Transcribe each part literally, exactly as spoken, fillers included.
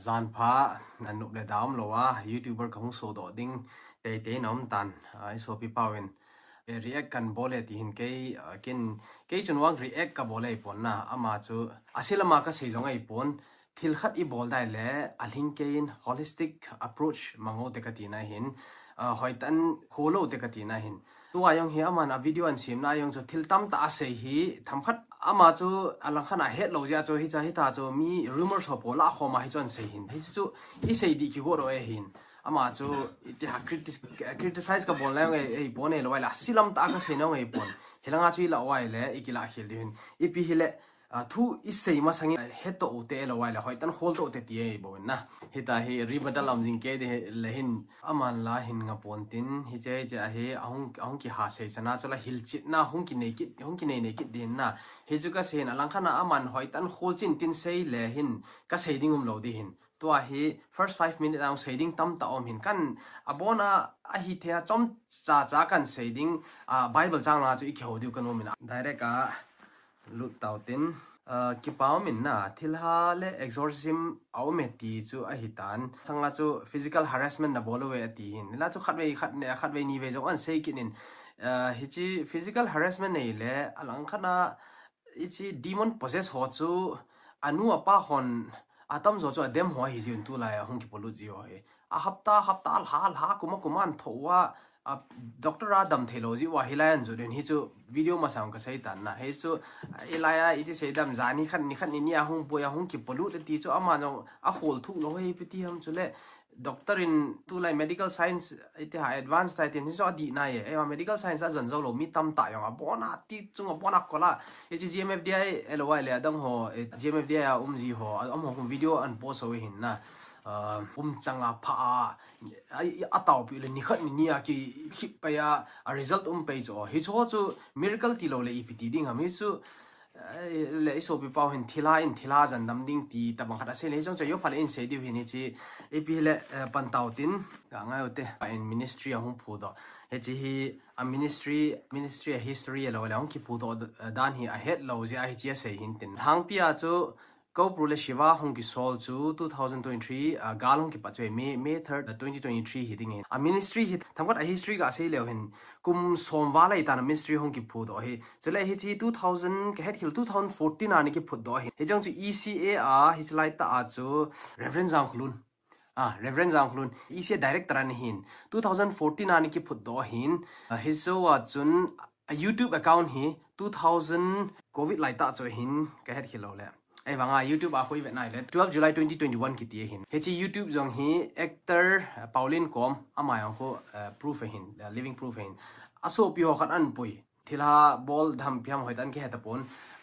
Janpha, nanop le dam lou a, YouTuber kahung sodoh ding teitei naum tan, ah, isopi pauvin, eh, react kan bol e tihin kei, ah, kin, kei chun vang react kabol ahipon na, ama chu, asilama kasei jong ahipon, thil khat ibol dai le, alhingkeiyin holistic approach mang u te katina hin, ah, hoitah khol u te katina hin. Tua jong hi aman a video ahin semna jong chu thil tamtah asei hi, themkhat ama chu alangkhat a hetlou jeh a chu hicha hita chu mi rumors ho po lah khom a hi chu ahin sei hin. Hichu isei dih kigot u ahin. Ama chu iti ha critis-, criticize kabol na jong ahi, ahipon, ahilou ahile, asilam tah a kasei na jong ahipon. Hilanga chu ilah u ahile, ikilah khel diu hin. Ipi hile, ah, thu isei masangin, ah, hetoh u te ahilou ahile, hoitah khol toh u te ti ahi bou in na. Hita hi rebuttal um jing kei ding le hin, aman la hin ngapon tin, hiche, hiche ahi, ahung, ahung kiha sei chana chu la hilchetna, hung kinei kit, hung kinei nei kit ding na. Hichu kasei hin, alangkhat a aman hoitah khol chin tin sei le hin, kasei ding umlou ding hin. Tua hi first five minute a jong sei ding tamtah um hin, kan abon a ahithei a chomcha cha kan sei ding, ah, Bible chang langa chu ikihou diu kanom in a. Direct a lut tau tin, ah, kipa um in na, thilha le exorcism aum e ti chu ahitan. Sanga chu physical harassment nabol uve ati hin. La chu khatvei, khat, khatvei nivei jong ahin sei kit in, ah, hiche physical harassment nei le, alangkhat a, hiche demon possess ho chu anu apa hon atamjo chu adem ho ahi jeh un tulai a hung kipolut ji u ahi. A hapta, hapta lha, lha, kum a, kum a ahin thoh uva, a doctor a damthei lou ji uva hilai a ahin jot u hin hichu video masa a kasei tan na. Hichu, hilai a iti sei dam, jan ni khat, ni khat ni ni a hung boi a hung kipolut ati chu ama jong akhol thuh lou ahi, ipi ti ham chule. Doctor in tulai medical science iti ha advance tai tin hichu adih nai e. Eiva medical science ajan jou lou mi tamtah jong abon a ti chung abon a kol a. Hiche G M F D I ahilou ahile adang ho, eh, G M F D I a um ji ho, a, amaho kum video ahin post u ahin na. Ah, kum chang a pha a, a, a taopi le ni khat ni ni a ki, ki pai a, a result um pai chu. Hichu chu miracle tilou le ipi ti ding ham hichu. Ai, le isopi pau hin thilha in thilha jan dam ding ti tabang khat asei le, hichu chu ajo pha le in sei diu hin hiche, ipi le, eh, pan tau tin, ka ngai u te, in ministry ahung phudoh. Hiche hi, a ministry, ministry a history ahilou le, ahung kiphudoh, eh, dan hi ahet lou jeh a hiche asei hin tin. Lhangpi a chu, Kobru le Shiva hung kisol chu two thousand twenty-three, ah, gal hung kipat chu hi May, May third, ah, twenty twenty-three hi ding ahi. A ministry hi themkhat a history kasei leu hin kum som val ahitan a ministry hung kiphudoh ahi. Chule hiche two thousand, kahet khel two thousand fourteen a ana kiphutdoh ahi. Hiche jong chu E C A a, hiche laitah a chu Reverend Jangkholun. Ah, Reverend Jangkholun, E C A director ana hin. Two thousand fourteen a ana kiphutdoh ahin. Ah, hiche jou a chun, a YouTube account hi two thousand covid laitah chu ahin, kahet khel lou le. Ahivanga YouTube a koi vet nai le, twelve July twenty twenty-one kiti ahin. Hiche YouTube jong hi actor, uh, Pauline Kom, ama jong khu, uh, proof ahin, uh, living proof ahin. Asopi ho khat ahin pui. Thilha bol dam pi ham hoitah in kihe tapon.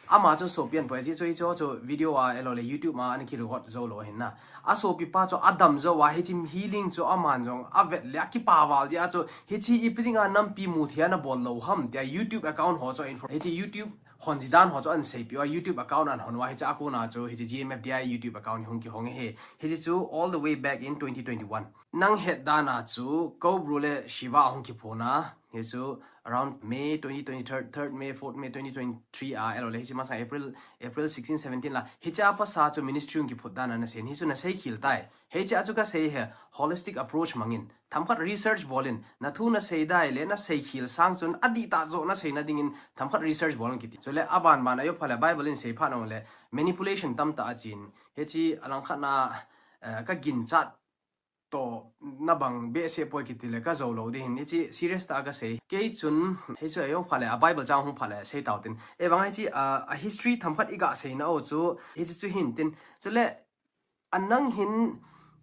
Ama chu sopi ahin pui, hiche chu, hiche chu video a ahilou le YouTube a ana kirecord jou lou ahin na. Asopi pa chu adam jou a, hiche healing chu aman jong avet le akipa val jeh a chu, hiche ipi dinga nampi mu thei a nabol lou ham tia YouTube account ho chu info, hiche YouTube hon ji dan ho chu ahin seipeh uva, YouTube account ahin hon uva, hiche a kona chu, hiche G M F D I YouTube account hi hung kihong ahi. Hiche chu all the way back in twenty twenty-one. Nang het dan a chu Kobru le Shiva ahung kiphuna, hichu around May twenty twenty-three, third May, fourth May twenty twenty-three a, ahilou le, hiche masa April, April sixteen, seventeen la, hiche a pat a chu ministry hung kiphut dan a nasei, hichu nasei khel tai. Hiche a chu kasei hi holistic approach mangin, themkhat research bol in, nathu nasei dai le, nasei khel sang chun, adihtah joh nasei na dingin, themkhat research bol in kiti. Chule, aban ban a ajo pha le, Bible in seiphat nau le, manipulation tamtah achen. Hiche alangkhat na, eh, kaginchat toh na bang behseh poi kiti le kajou lou ding hin, hiche serious tah a kasei. Kei chun, hichu ajo pha le, a Bible chang hung pha le, sei tau tin. Ahivang hiche, a, a history themkhat iga sei nau chu, hiche chu hin tin. Chule, anang hin,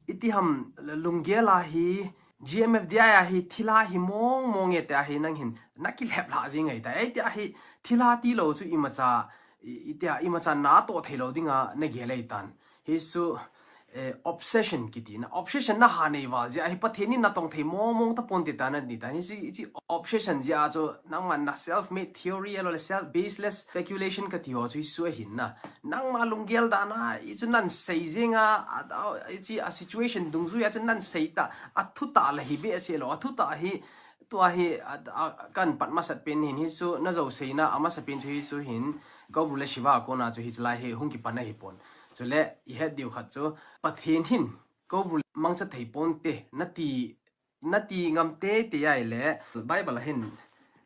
iti ham, lunggel a hi, G M F D I a hi, thilha hi mong mong e tia hi nang hin, nakilhep lha jing ahitai. Ahi tia hi, thilha tilou chu imacha, i, itia, imacha natoh thei lou dinga nagel ahitan. Hichu, eh, obsession kiti na, obsession naha nei val jeh a hi Pathen in natong thei mong mong tapon ti ta nati ta. Hiche, hiche obsession jeh a chu nangma na self made theory ahilou le self baseless speculation kati ho chu hichu ahin na. Nangma lunggel dan a, hichu nahin sei jing a, a, a, hiche a situation dungjui a chu nahin sei ta, athutah la hi behseh lou, athutah hi, tua hi, a, a, kahin pat masat pen hin hichu, najou seina, amasapen chu hichu hin, Kobru le Shiva a kona chu hiche lai hi, hung kipan ahipon. Chule, i het diu khat chu, Pathen hin, koubru mangcha thei ponte, nati, nati ngam teitei ahile, Bible a hin,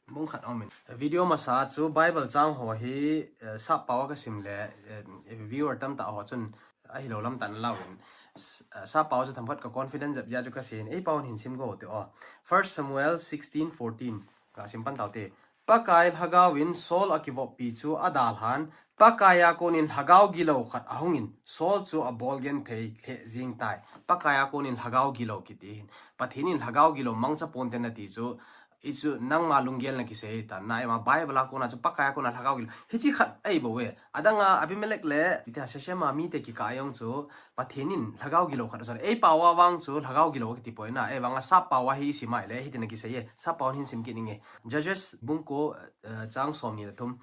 bung khat aumin. Video masa chu, Bible chang ho hi, eh, sappao a kasim le, eh, viewer tamtah ho chun, ahilou lam tah ana lauvin. S-, eh, sappao chu themkhat ka confidence jep jeh a chu kasei in, eipao in hin sim go te o. First Samuel sixteen fourteen, kasim pan taute. Pakai Lhagao in Saul akivoppi chu adalhan, Pakai a konin Lhagao gilou khat ahungin, Saul chu abol genthei lheh jing tai. Pakai a konin Lhagao gilou kiti hin. Pathen in Lhagao gilou mangcha ponte nati chu, hichu nangma lunggel na kisei tan na, eima Bible a kona chu Pakai a kona Lhagao gilou. Hichi khat ahi bou e. Adang a Abimelech le, iti a Shechem a mite kikah a jong chu, Pathen in Lhagao gilou khat asol. Eipao a vang chu Lhagao gilou kiti poi na. Eivang a sappao a hi sim ahile, hitin akisei e. Sappao hin sim kit inge. Judges bung ko, eh, chang somni le thum.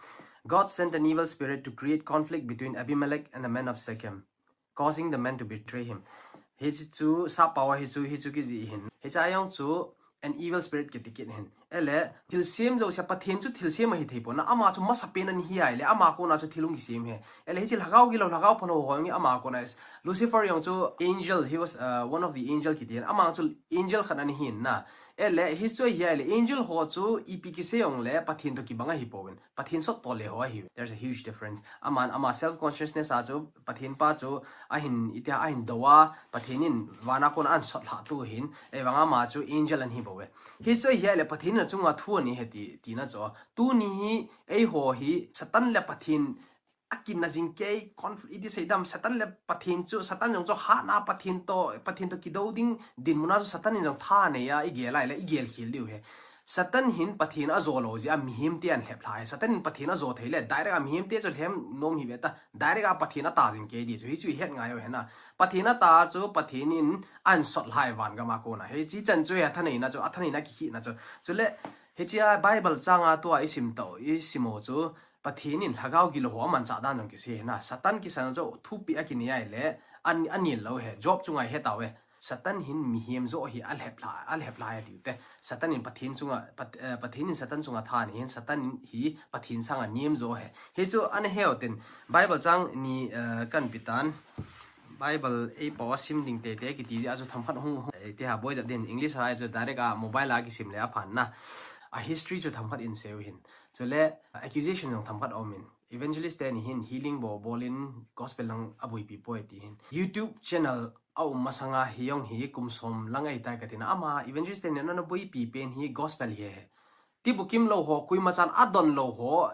God sent an evil spirit to create conflict between Abimelech and the men of Shechem, causing the men to betray him. Hichu sappao a hichu, hichu kijih hin. Hicha jong chu an evil spirit kiti kit hin. Ele, thilsem jouse a Pathen chu thilsem ahi thei pon na, ama chu masapen ana hi ahile, ama kona chu thil hung kisem e. Ele, hichi Lhagao gilou, Lhagao phalou ho jong hi ama kona. Lucifer jong chu angel, he was, uh, one of the angel kiti hin. Ama chu angel khat ana hin na. Ele, hichu hi ahile, angel ho chu ipi kisei jongle, Pathen toh kibang ahi pouvin. Pathen sot tole ho ahi. There's a huge difference. Aman, ama self consciousness a chu, Pathen pa chu, ahin, iti a, ahin dou a, Pathen in vana kona ana sot lhah tu hin, eivang ama chu angel ana hi bou e. Hichu hi ahile Pathen in achunga thu ana he ti, tina chu. Tuni hi, eiho hi, Satan le Pathen, akinna jing kei, conf-, iti seidam, Satan le Pathen chu, Satan jong chu hatna Pathen toh, Pathen toh kidou ding dinmun a chu Satan in jong tha nei a, igel ahile, igel khel diu he. Satan hin Pathen ajo lou jeh a mihem te ana lhep lha e. Satan in Pathen ajo thei le, direct a mihem te chu lhem nom hi ve ta, direct a Pathen ata jing kei di chu, hichu ihet ngai u hena. Pathen ata chu, Pathen in ana sot lha e van gam a kona. Hichi chan chu hi athaneina chu, athaneina kikhihna chu. Chule, hichia Bible chang a tua isim tau, isim u chu, Pathen in Lhagao gilou ho amanchah dan jong kisei hena. Satan kisan chu thupeh akinei ahile, an, anel lou he. Job chunga ihet tau e. Satan hin mihem jo hi alhep lha, alhep lha e tiu te. Satan in Pathen chunga, Pat-, eh, Pathen in Satan chunga tha nei hin, Satan hi Pathen sanga nem jo he. Hichu ana he u tin, Bible chang ni, eh, kahin pe tan. Bible eipao a sim ding teitei kiti a chu themkhat hung, hung, eh, iti a boi jat din, English a chu direct a mobile a kisim le aphan na. A history chu themkhat in sei u hin. Chule, accusation jong themkhat aumin. Evangelist teni hin healing bol bol in gospel lang abuipi poi ti hin. YouTube channel a um masanga hi jong hi kum som lang ahitai kati na. Ama evangelist teni ana buipi pen hi gospel hi he. Tibukim lou ho, koima chan adon lou ho.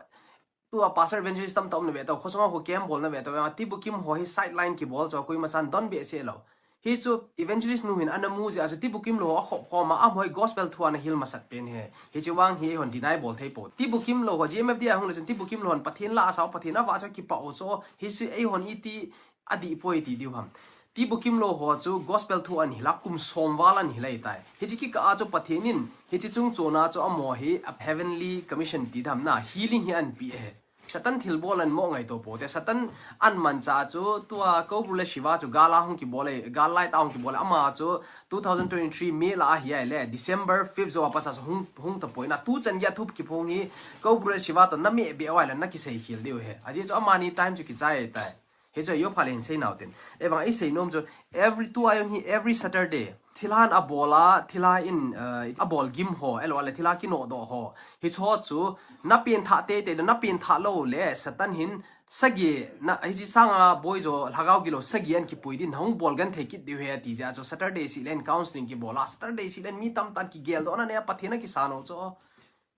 Tua pastor evangelist tamtah um na ve tau, khosung a kho camp bol na ve tau, tibukim ho hi sideline kibol chu koima chan don behseh lou. Hichu evangelist nu hin ana mu jeh a chu tibukim lou ho akhop khom a, amaho hi gospel thu ana hil masat pen he. Hichu vang hi eihon deny bol thei pou. Tibukim lou ho, G M F D a hung le chun tibukim lou hon Pathen la asao, Pathen avah chu kipah u chu. Hichu eihon iti adih poi ti diu ham. Tibukim lou ho chu gospel thu ana hil a, kum som val ana hil ahitai. Hichi kikah a chu Pathen in, hichi chung chon a chu amaho hi a heavenly commission ti dam na, healing hi ana pe e. Satan thilbol ana mo ngaito pou te. Satan ana manchah chu tua Koubru le Shiva chu gal a hung kibol e, gal lai tah a hung kibol e. Ama chu two thousand twenty-three May la ahi ahile, December fifth jou a pat a chu hung, hung tapoi na. Tu chan geiya thu kiphong hi Koubru le Shiva toh na meh beh u ahile na kisei khel diu he. Ajeh chu amani time chu kichai tai. Hichu Yob pha le hin sei nau tin. Eivang isei nom chu every, tua jong hi every Saturday. Thilha ana bol a, thilha in, eh, abol gim ho, ahilou le thilha kinodoh ho. Hichu chu, na pengthah teitei le, na pengthah lou le, Satan hin, sagi, na, hichi sanga boi jo, Lhagao gilou, sagi ana kipui din, hung bol genthei kit diu he, ti jeh a chu, Saturday seh le hin counseling kibol a, Saturday seh le hin mi tamtah in kigeldoh na nei a, Pathen a kisan u chu.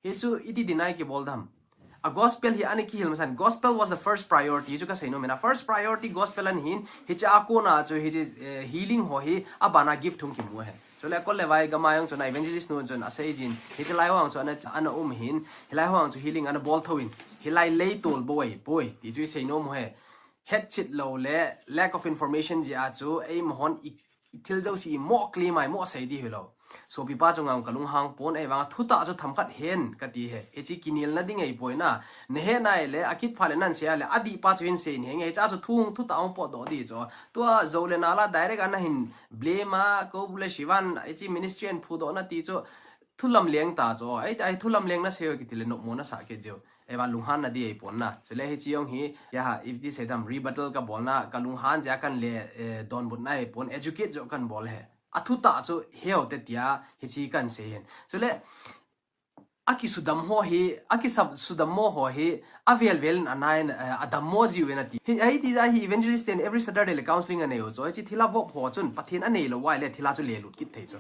Hichu iti deny kibol dam. A gospel hi ana kihil masan. Gospel was the first priority. Chu kasei nom e na. First priority gospel ana hin. Hichia kona chu hichi, eh, healing ho hi abana gift hung kimu ahi. Chule kol le vai gam a jong chun evangelist nu chun asei jin. Hitilai ho jong chu ana, ana um hin. Hilai ho jong chu healing ana bol thou in. Hilai lei tol bou ahi poi. Ti chu isei nom u ahi. Hetchet lou le lack of information jeh a chu eimahon i thil jouse i mo claim a i mo sei di hilou. Sopi pa chunga kalunghang pon, ahivanga thutah chu themkhat hen kati ahi. Hichi kinelna ding ahipoi na. Nahet nai le, akit phat le nasei a le, adih pa chu hin sei in henge. Hichea chu thu hung thutah hung potdoh di chu. Tua jou le nal a direct a nahin blame a, Koubru le Shivan, hichi ministry a phudoh na ti chu. Thu lamleng ta chu. Ei, ei thu lamleng nasei u kiti le nopmo nasah kit jiu. Eva lunghan na di ei pon na. Chule hichi jong hi, ya ha, if this sei tam rebuttal ka bol na, ka lunghan jeh a kan le, eh, donbut na ei pon, educate jo kan bol he. Athu ta chu heu te tia, hichi kan sei hin. Chule, akisudam ho hi, akisudam mo ho hi, avel vel in anai, eh, adam mo jiu ve na ti. Hi, hiti ja hi evangelist ten every Saturday le counseling anei u chu. Hichi thilha vop ho chun, Pathen anei lou uva le thilha chu le lut kit thei chu.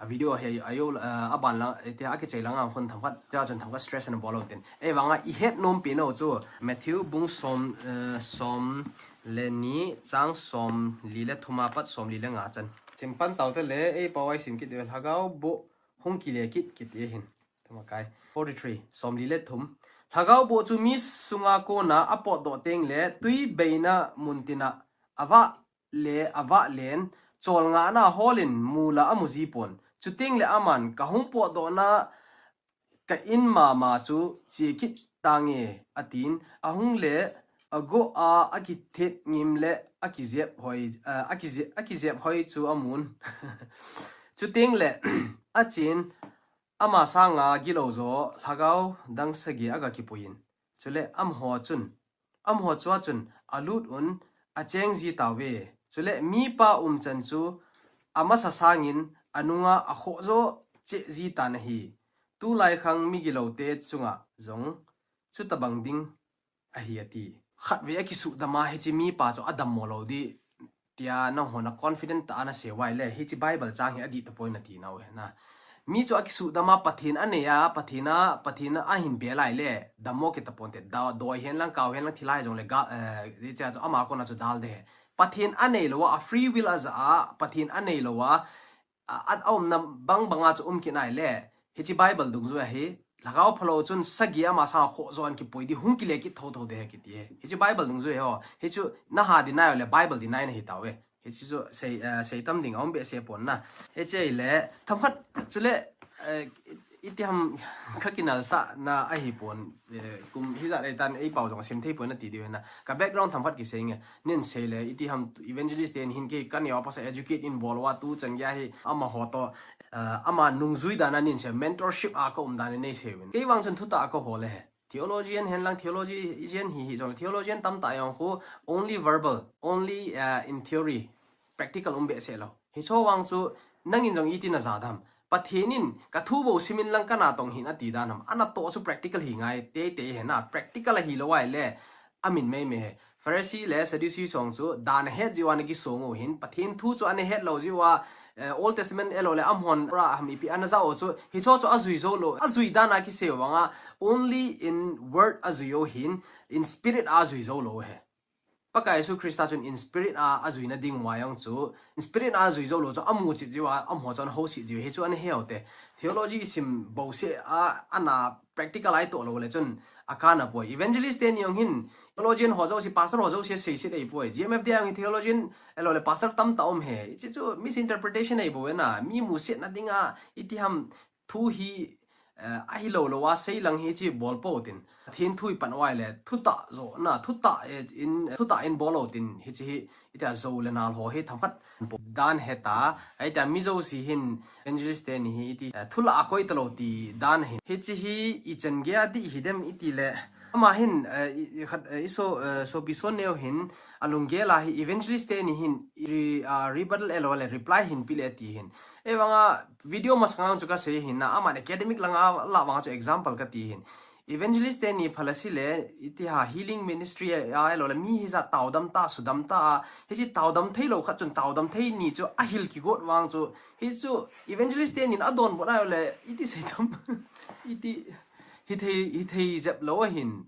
A video hi, a yo, eh, aban lang, eh, tia akichai lang ang khun themkhat, tia chun themkhat stress ana bol u tin. Ei vang a i het nom pi nau chu, Matthew bung som, eh, som le ni, chang som li le thum a pat som li le nga chan. Sim pan tau te le, ei pau ai sim kit de, Lhagao boh hung kile kit kiti hin. Themakai. Forty-three, som li le thum. Lhagao boh chu mi sunga kona apot doh teng le, tui beina mun tina avah le avah len, cholngahna holin mula amu ji pon. Chuteng le aman ka hung potdohna ka in mama chu chia kit tange, atin, ahung le agoh a akithet ngim le akijep hoi, eh, akije-, akijep hoi chu amun. Chuteng le, achin, ama sanga gilou jo lhagao dang sagi aga kipuiyin. Chule amaho chun, amaho chua chun alut un acheng ji tauve. Chule mipa umchan chu amasa sangin anunga akhoh jo cheh ji tan ahi. Tulai khang migiloute chunga jong chutabang ding ahi ati. Khatvei akisudam a hichi mipa chu adam mo lou di tia nangho na confident tah a nasei uva le, hichi Bible chang hi adih tapoi nati nau hi na. Mi chu akisudam a Pathen anei a, Pathen a, Pathen a ahin be lai le, dam mo kit tapon te, da, doi hen lang, kau hen lang, thilha jong le, ga, eh, hichia chu ama kona chu dal de. Pathen anei lou a, a free will a ja a, Pathen anei lou a, a, a, a umna bang bang a chu um kit nai le, hichi Bible dungjui ahi, lhagao phalou chun sagi ama sanga khoh jo an kipui di hung kile kit tho tho de he kiti he. Hichi Bible dungjui ho. Hichu naha deny le Bible deny nahi tauve. Hichi chu sei, eh, sei tam ding a um behseh pon na. Hichi le, themkhat chule, eh, iti ham kha kinalsah na ahi pon, eh, kum hijat ei tan ei pau jong sim thei pon nati diu na. Ka background themkhat kisei nge. Nin sei le, iti ham evangelist ten hin kei ka neo a pasal educate in bol uva tu chan gei a hi amaho to, eh, ama nungjui dan a nin sei, mentorship a ka um dan a nei sei uvin. Kei vang chun thutah a ka hol e he. Theologian hen lang, theologian hi hi jong, theologian tamtah jong khu only verbal, only, eh, in theory, practical um behseh lou. Hicho vang chu nangin jong iti na ja dam. Pathen in ka thu bou simin lang ka natong hin ati dan ham. Ana toh chu practical hi ngai, tei tei he na, practical ahi lou uva le, amin mei mei he. Pharisee le Sadducee song chu dan ahet jiu a ana kisong u hin, Pathen thu chu ana het lou jiu a, eh, Old Testament elo le amahon ra ham ipi ana ja u chu, hicho chu ajui jou lou, ajui dan a kisei u vang a, only in word ajui u hin, in spirit a ajui jou lou he. Pakai Jesu Christa chun in spirit a ajui na ding uva jong chu, in spirit a ajui jou lou chu amu chit jiu a, amaho chun ho chit jiu, hichu ana he u te. Theology sim bou seh a, ana practical a i toh lou le chun, a kana poi. Evangelist teni jong hin, theologian ho jouse, pastor ho jouse sei sit ei poi. G M F D a jong hin theologian, elo le pastor tamtah um he. Hichi chu misinterpretation ei bou e na, mi mu set na ding a, iti ham thu hi, eh, ahi lou lou a sei lang hichi bol pou tin. Pathen thu i pan uva le, thutah jo na, thutah, eh, in, thutah in bol u tin, hichi hi, iti a jo le nal ho hi themkhat dan he ta, ai ta mi jouse hin evangelist teni hi iti, eh, thulah a koi talou ti dan hin. Hichi hi i chan gei a dih hi dem iti le. Ama hin, eh, i, i khat, eh, i so, eh, sopi Sonneo hin alunggel a hi evangelist teni hin i, ah, rebuttal elo le reply hin pi le ti hin. Ei vang a video masang a chu ka sei hin na, aman academic lang a la vang chu example ka ti hin. Evangelist teni phalasi le, iti ha healing ministry a, a elo le mi hijat taodam ta, sudam ta a, hichi taodam thei lou khat chun taodam thei ni chu ahil kigot vang chu, hichu evangelist tenin adonbut a le, iti sei tam, iti, hithei, hithei jep lou ahin.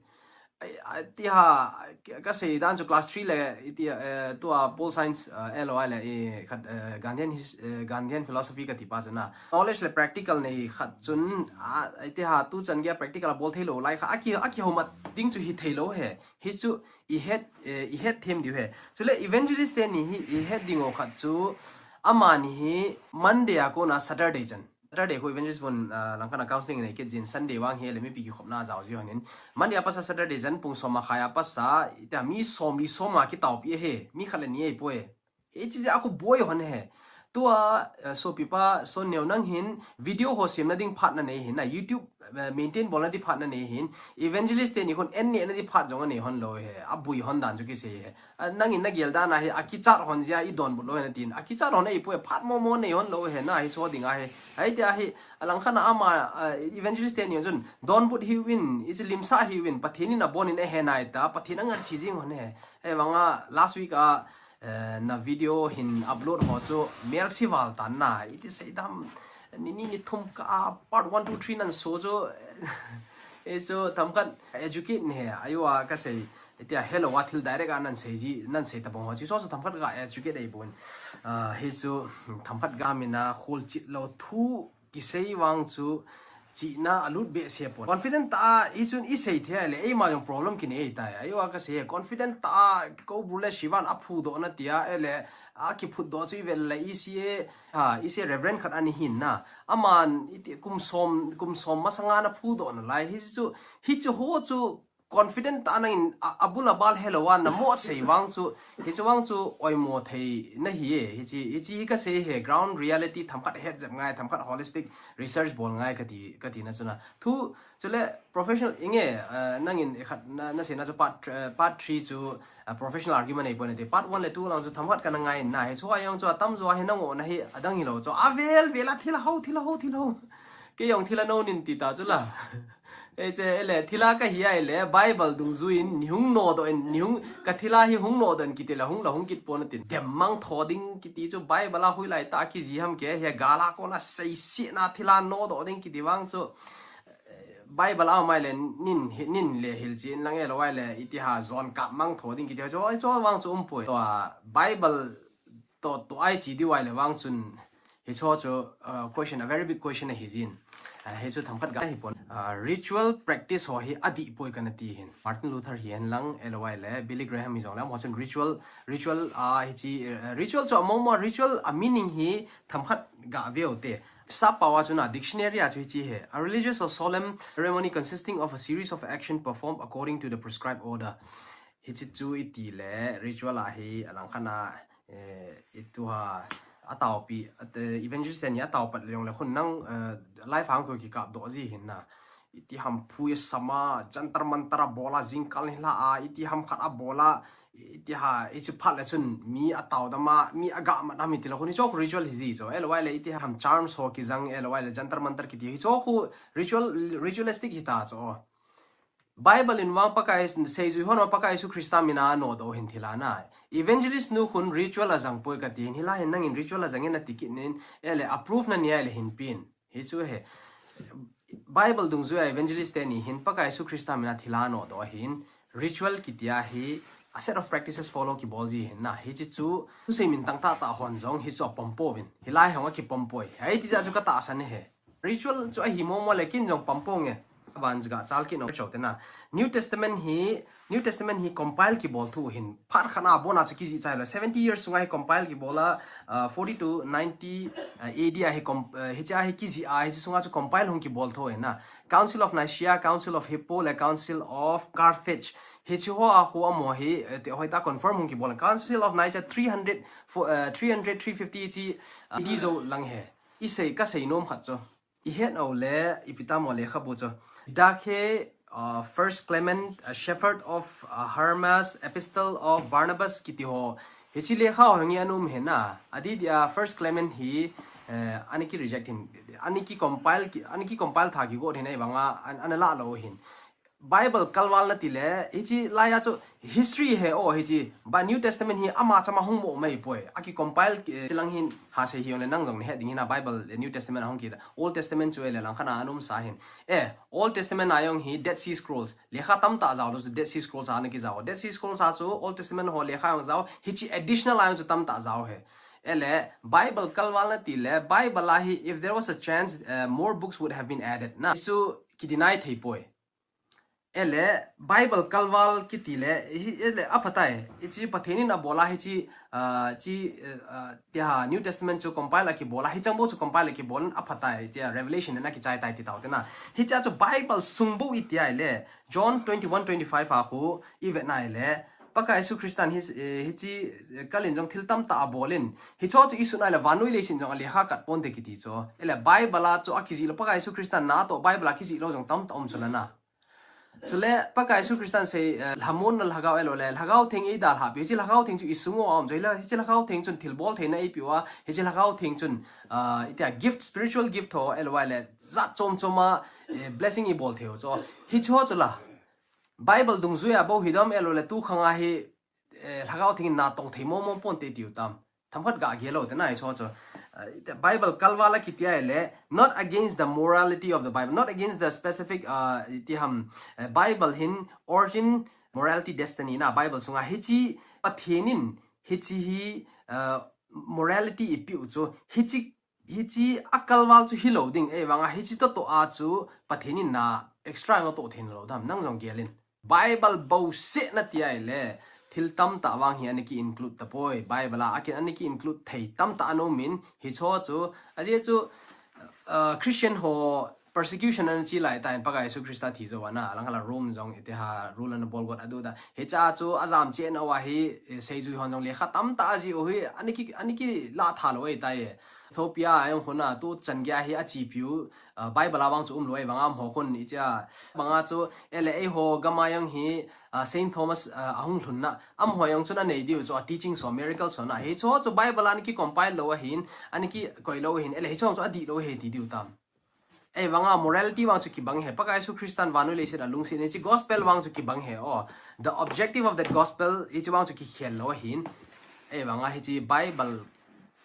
Ai, ai, ti ha, ka, ka sei dan chu class three le, iti, eh, tua pol science, eh, elo le, eh, khat, eh, Gandhian his-, eh, Gandhian philosophy ka ti pa chu na. Knowledge le practical nei khat chun, a, iti ha, tu chan gei a practical a bol thei lou lai kha, aki, aki homat ding chu hithei lou he. Hichu i het, eh, i het them diu he. Chule evangelist teni hi i het ding u khat chu, amani hi Monday a kona Saturday chan. Saturday khu evangelist bun, ah, langkhat a counseling nei kit jin, Sunday vang hi le mipi kikhopna jao ji honin. Monday a pasa Saturday chan pung som a khai a pasa, ita mi som li som a kitaopi he, mi khat le ni ei poi. Hichi jeh a khu boi hon he. Tua, eh, sopipa Sonneo, nang hin video ho semna ding phat nanei hin, na YouTube, eh, maintain bolna ding phat nanei hin, evangelist teni khun en nehna ding phat jong anei hon lou he, abui hon dan chu kisei he. Ah, nangin nagel dan ahi, akichat hon jeh a idonbut lou he natin. Akichat hon ahipoi, phat momo nei hon lou he, na hiche dinga hi. Hitia hi, alangkhat a ama, ah, evangelist teni chun, donbut hiuvin, hichu limsah hiuvin, Pathen in abon in ahe nai ta, Pathen angansei jing hon he. Hivanga last week a, eh, na video hin upload ho chu melse val tan na, iti sei dam, ni ni ni thum kah a part one, two, three nan so chu, hichu themkhat educate ne he, ahiuva kasei, hitia helou a thil direct a nan sei ji, nan sei tabang ho chu, so chu themkhat ga educate ahipon. Ah, hichu themkhat ga mina kholchil lou thu kisei vang chu chihna alut behseh pon. Confident tah a, hichun isei thei le, eima jong problem kinei tai. Ahiuva kasei, confident tah a, Koubru le Shivan aphudoh na tia, ele, akiphutdoh chu ivel le E C A, ha, E C A Reverend khat ana hin na. Aman, iti, kum som, kum som masanga ana phudoh nalai. Hichu, hichu ho chu, confident tah a nangin a, abul abal helou a namo sei vang chu, hichu vang chu oimo thei nahi e, hichi, hichi hi kasei he, ground reality themkhat het jep ngai, themkhat holistic research bol ngai kati, katina chu na. Thu, chule professional inge, eh, nangin ekhat na, naseina chu part, eh, part three chu, eh, professional argument ahipon nati. Part one le two lang chu themkhat kana ngai na, hichu a jong chu atamjo hi nangoh na hi adang hilou chu. Avel vel a thil ho, thil ho, thil ho. Kei jong thil anou nin ti ta chu la. Hiche, ele, thil a kahi a ile, Bible dungjuiyin, nei hung nodoh in, nei hung, ka thil a hi hung nodoh in kiti le, hung la hung kit pon natin. Dem mangthah ding kiti chu, Bible a hoilai tah a kiji ham kei, hia gal a kona seisih na thil a nodoh ding kiti vang chu, eh, Bible a um a ile, nin, hi-, nin le hilchen lang e lou a ile, iti ha jon kap mangthah ding kiti chu, oi chu vang chu umpoi. Tua, Bible toh, toh a ichi diu a ile vang chun, hichu chu, uh, question, a very big question ahi jin. Uh, hichu themkhat ga hipon. Uh, ritual practice ho hi adih poi kana ti hin. Martin Luther hihen lang, e lou a ile, Billy Graham hijong le, amaho chun ritual, ritual, uh, hichi, uh, ritual chu among mo, ritual a meaning hi themkhat ga veu te. Sappao a chu na dictionary a chu hichi he. A religious or solemn ceremony consisting of a series of action performed according to the prescribed order. Hichi chu iti le, ritual a hi, alangkhat a, eh, itu ha, ataopi, at, eh, evangelist teni ataopat le jong le khun nang, eh, live hang ko kikapdoh ji hin na. Iti ham phui sama, Jantar Mantar a bol a, jingkah ni la a, iti ham khat a bol a, iti ha, hichu phat le chun mi atao dam a, mi aga mat dam iti le khun hichu khu ritual hi ji chu. E lou a ile iti ham charms ho kijang, e lou a ile Jantar Mantar kiti hichu khu ritual, ritualistic hita chu. Bible in vang Pakai seijui hon Pakai Jesu Christa mina nodoh hin thil a na. Evangelist nu khun ritual ajang poi kati hin, hilai hin nangin ritual ajang in ati kit nin, ele approve nanei a ile hin pen. Hichu he. Bible dungjuia evangelist teni hin Pakai Jesu Christa mina thil a nodoh hin ritual kiti a hi a set of practices follow kibol ji hin na. Hichi chu, thusei min tang tahtah hon jong hichu apom pouvin. Hilai hon akipom poi. Hiti jeh chu katahsan e he. Ritual chu ahi momo le kin jong pom ponge. Aban jeh a chal kit nom chau te na. New Testament hi, New Testament hi compile kibol thu hin. Phat khat a bon a chu kijih chai lou. Seventy years sunga hi compile kibol a, uh, forty to ninety, uh, A D a hi com-, uh, hiche a hi kijih a, hiche sunga chu compile hung kibol thu hin na. Council of Nicaea, Council of Hippo le Council of Carthage. Hiche ho a khu amaho hi, eh, te hoitah confirm hung kibol. Council of Nicaea three hundred, fo-, uh, three hundred, three fifty chi, uh, A D jou lang he. Isei, kasei nom khat chu. Ihet u le, ipi tam o lekhabu chu. Didache, uh, First Clement, a Shepherd of, uh, Hermas, Epistle of Barnabas, kiti ho. Hiche lekha ho hi nge ana um he na. Adeh dia First Clement hi, eh, ana ki reject hin, ana ki compile ki, ana ki compile tha kigot hin ahivanga, an, ana lah lou hin. Bible kalval nati le, hiche lai a chu history he o hiche, but New Testament hi ama chama hung mo mai poi. Aki compile, eh, chilang hin ha sei hi jong le nang jong nahet ding hin a Bible, eh, New Testament a hung kit a. Old Testament chu e le langkhat a ana um sa hin. Eh, Old Testament a jong hi Dead Sea Scrolls. Lekha tamtah jao lou chu Dead Sea Scrolls a ana kijao. Dead Sea Scrolls a chu Old Testament ho lekha jong jao, hiche additional a jong chu tamtah jao he. E le, Bible kalval nati le, Bible a hi, if there was a chance, eh, more books would have been added. Na, chu ki deny thei poi. E le, Bible kalval kiti le, hi, e le, aphatai. Hiche Pathen in abol a hiche, ah, chi, eh, ah, tia New Testament chu compile a kibol a, hiche bou chu compile a kibol in aphatai. Tia Revelation in akichai tai ti tao te na. Hiche chu Bible sung bou itia le, John twenty-one twenty-five a khu, ivet na le, Pakai Jesu Christan hi, eh, hichi, eh, kalin jong thil tamtah abolin. Hicho chu isun ahile vannoi leiset jong alekha kat ponte kiti chu. Ahile Bible a chu akijih lou, Pakai Jesu Christan natoh Bible a kijih lou jong tamtah um chu lana. Chule Pakai Jesu Christan sei, eh, lhamonna lhagao ahilou le, Lhagao Theng eidalhah pi. Hichi Lhagao Theng chu isung uva aum chu. Hila, hichi Lhagao Theng chun thilbol theina eipeh uva. Hichi Lhagao Theng chun, ah, itia gift, spiritual gift ho ahilou le, jat chom chom a, eh, blessing ibol thei u chu. Hicho chu la. Bible dungjuia bou hidam ahilou le, tukhang a hi, eh, Lhagao Theng in natong thei mong mong ponte tiu tam. Themkhat ga gel lou te na hicho chu. Eh, Bible kalval a kiti ahile, not against the morality of the Bible, not against the specific, uh, ti ham, eh, Bible hin origin, morality, destiny na Bible sunga hichi Pathen in hichi hi, uh, morality ipeh u chu hichi, hichi akalval chu hilou ding, ahivanga hichi toh toh a chu Pathen in na extra ngatoh thei lou dam, nang jong gelin. Bible bouseh nati ahile, thil tamtah vang hi ana ki include tapoi. Bible a akin ana ki include thei tamtah ana um in, hicho chu, ajeh chu, uh, Christian ho persecution ana chi lai tan, Pakai Jesu Christa thi jou ana, alang khat a Rome jong iti ha, rule ana bol got adu da. Hicha chu ajam cheh nauva hi, eh, seijui hon jong lekha tamtah ajih u hi, ana ki, ana ki lah tha lou ahitai. Ethiopia a jong khun a, tu chan geiya hi achepiu, ah, Bible a vang chu umlou, ahivanga amaho khun ichia banga chu, ahile eiho gam a jong hi, ah, Saint Thomas, ah, ahung lhunna, amaho jong chun anei diu chu, a teaching so, miracle so na. Hicho chu Bible a ana ki compile lou ahin, ana kikoi lou ahin, ahile hicho chu adihlou ahi ti diu tam. Ahivanga morality vang chu kibang ahi, Pakai Jesu Christan vannoi leiset a lungset in hichi gospel vang chu kibang ahi, oh. The objective of that gospel, hichi vang chu kikhel lou ahin. Ahivanga hichi Bible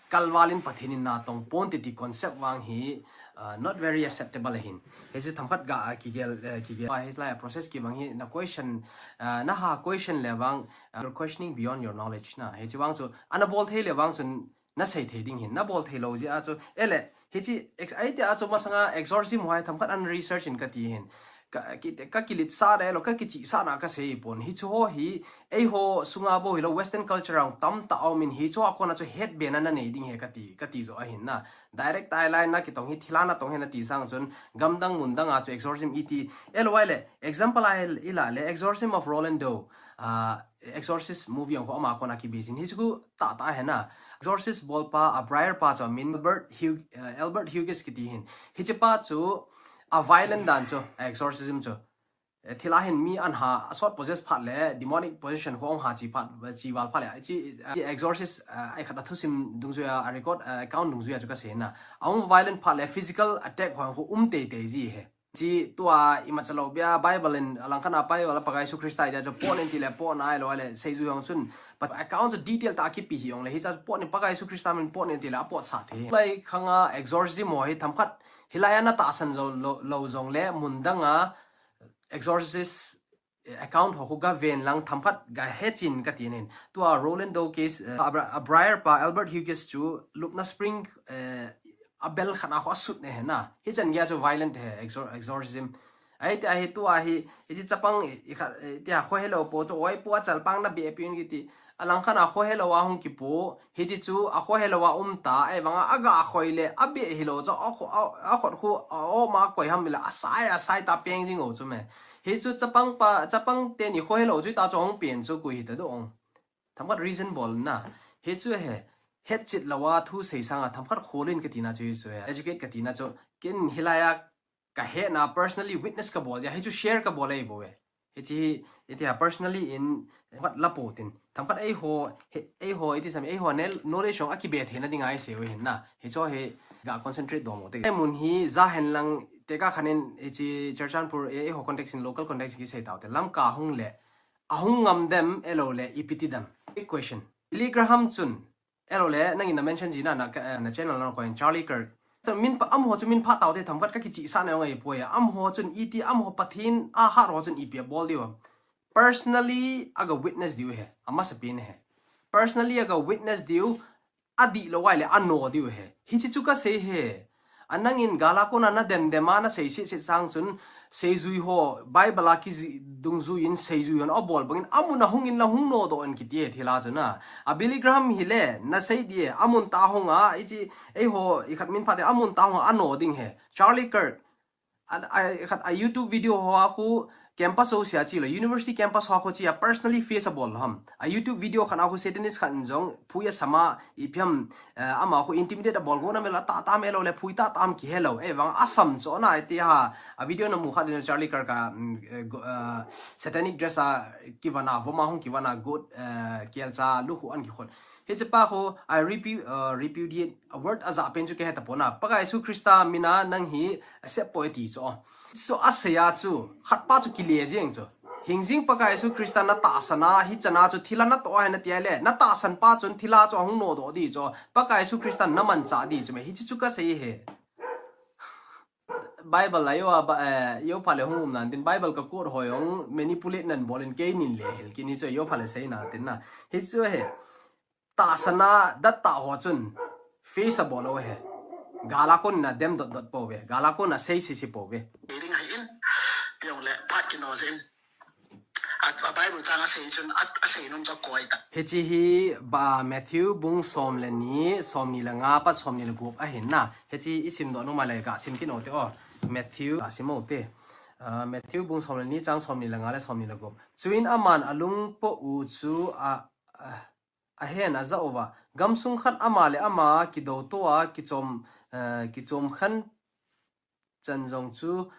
kalval in Pathen in natong ponte ti concept vang hi, uh, not very acceptable ahin. Hichu themkhat ga, uh, kigel, uh, kigel. Hilai a process kibang hi na question, uh, na ha question le vang, uh, you're questioning beyond your knowledge na. Hichi vang chu, ana bol thei le vang chun na sei thei ding ahin, na bol thei lou jeh a chu. Ahile, hichi, ex-, aiti a chu masanga exorcism ho hi themkhat ana research in kati ahin. Ka, ki, ka kiletsah na ahilou, ka kichihsah na kasei pon. Hichu ho hi, eiho sunga bou hilou, Western culture a tamtah aum in, hichu a kona chu hetbe na na nei ding ahi kati, kati jo ahin na. Direct a hilai na kitong hi thilha natong ahi nati sang chun, gamdang mundang a chu exorcism iti. Ahilou ahile, example a hi, ila le, Exorcism of Roland Doe. Ah, Exorcist movie jong khu ama kona kibase in. Hichu khu tahtah ahi na. Exorcist bolpa, a Briar pa chu amin Albert Hug-, uh, Albert Hughes kiti ahin. Hichi pa chu a violent dan chu, a exorcism chu. Eh, thilha hin mi ana ha, a sot possess phat le, demonic possession khu ahung ha chi phat, chi val phat le. Chi, eh, exorcist, uh, ai khat a thusim dungjuia, a record, uh, account dungjuia chu kasei na. Ahung violent phat le, physical attack ho khu um teitei ji ahi. Chi tua imacha lou bia Bible in alang khat a Bible a Pakai Jesu Christa ija chu pot in ti le pot nai lou le seijui jong chun. But account chu detail tah a kipe hih jongle hicha chu pot in Pakai Jesu Christa min pot in ti le apot sah thei. Hilai khang a exorcism ho hi themkhat hilai a na tahsan jou lou, lou jongle mundang a exorcist account ho khu ga ven lang themkhat ga hetchen kati nin. Tua Roland Doe case, eh, a Bri-, a Briar pa Albert Hughes chu lupna spring, eh, a bel khat a khu asut ne ahi na. Hichan geiya chu violent ahi, exor-, exorcism. Ahi tia hi tua hi, hichi chapang i, i khat, eh, tia khohelou po chu, oi pu a chalpang na beh pi un kiti. Alang khat a khohelou a hung kipu, hichi chu a khohelou a um ta, ahivanga aga khoi le, abeh hilou chu, a kho-, a, a khut khu, a, o ma koi ham le, asai, asai ta peng jing u chu me. Hichu chapang pa, chapang teni khohelou chu ta chu hung pen chu koi hita do ong. Themkhat reason bol na. Hichu he, hetchet lou a thu sei sang a, themkhat kholin kati na chu hichu he. Educate kati na chu, ken hilai a kahet na personally witness kabol jeh a, hichu share kabol ahi bou e. Hichi hi, iti a personally in, themkhat la po tin. Themkhat eiho, he, eiho, iti sam, eiho nel, knowledge jong akibe theina ding a isei u ahin na. Hicho hi ga concentrate dom u te. Ei mun hi ja hen lang, tekah khat in, hichi Churachandpur, eiho context in, local context in kisei tau te. Lamka hung le, ahung ngam dem, ahilou le, ipi ti dem. Big question. Billy Graham chun, ahilou le, nangin na mention ji na, na, eh, na channel na koi Charlie Kirk. So, min pha, amaho chu min pha tau te themkhat ka kichihsah na jong ahi poi. Amaho chun iti, amaho Pathen a hat ho chun ipi abol diu. Personally, aga witness diu ahi. Amasapen ahi. Personally, aga witness diu, adihlou ahile, ano diu ahi. Hichi chu kasei ahi. A nangin gal a kona na dem dem a na sei seh seh sang chun, seijui ho, Bible a kijih dungjui in seijui hon abol bangin, amun a hung in lang hung nodoh in kiti e thilha chu na. A Billy Graham hi le, na sei di e, amun tah a hung a, hichi, eiho, i khat min pha te, amun tah a hung a, ano ding ahi. Charlie Kirk, a, a, i khat a YouTube video ho a khu, campus ho sia chi lo, university campus ho khu chi a personally face a bol ham. A YouTube video khat a khu Satanist khat in jong phui a sama i phiam, eh, ama khu intimidate a bol go na mel a ta ta mel lo le phui ta tam ki hello. Eh, vang a sam cho na iti ha. A video na mu khat in Charlie Kirk a, mm, eh, go-, eh, satanic dress a kivana, voma hung kivana, good, eh, kelcha, lukhu an ki khot. Hiche pa khu, I repu-, uh, repudiate, a word a ja pen chu ke heta pona. Pakai Jesu Krista mina nang hi a sep poi ti chu. So a seia chu, khat pa chu kile jeng chu. Hingjing Pakai Jesu Krista na tahsan a, hichana chu thila na to a he na ti a le. Na tahsan pa chun thila chu ahung no do di chu. Pakai Jesu Krista na man cha di chu me. Hichi chu ka sei he. Bible la yo a ba, eh, yo pha le hung um nan tin Bible ka quote hoi hung manipulate nan bolin kei nin le hel kini chu yo pha le sei na tin na. Hichu he. Tahsan a dat ta ho chun face a bol lo he. Gal a kon na dem dot dot po ve. Gal a kon na sei si si po ve. Ring a in. Yong le phat ki no jin. A, a Bible chang a sei chun a, a sei nom chu koi ta. Hichi hi ba Matthew bung som le ni, som ni le nga pat som ni le gup a hin na. Hichi i sim do nom a le ga sim ki no te o. Matthew ga sim o te. Ah, Matthew bung som le ni chang som ni le nga le som ni le gup. Chuin aman a lung po u chu a, a, a hen a za uva. Gam sung khat ama le ama kido to a kichom, eh, kichom khan chan jong chu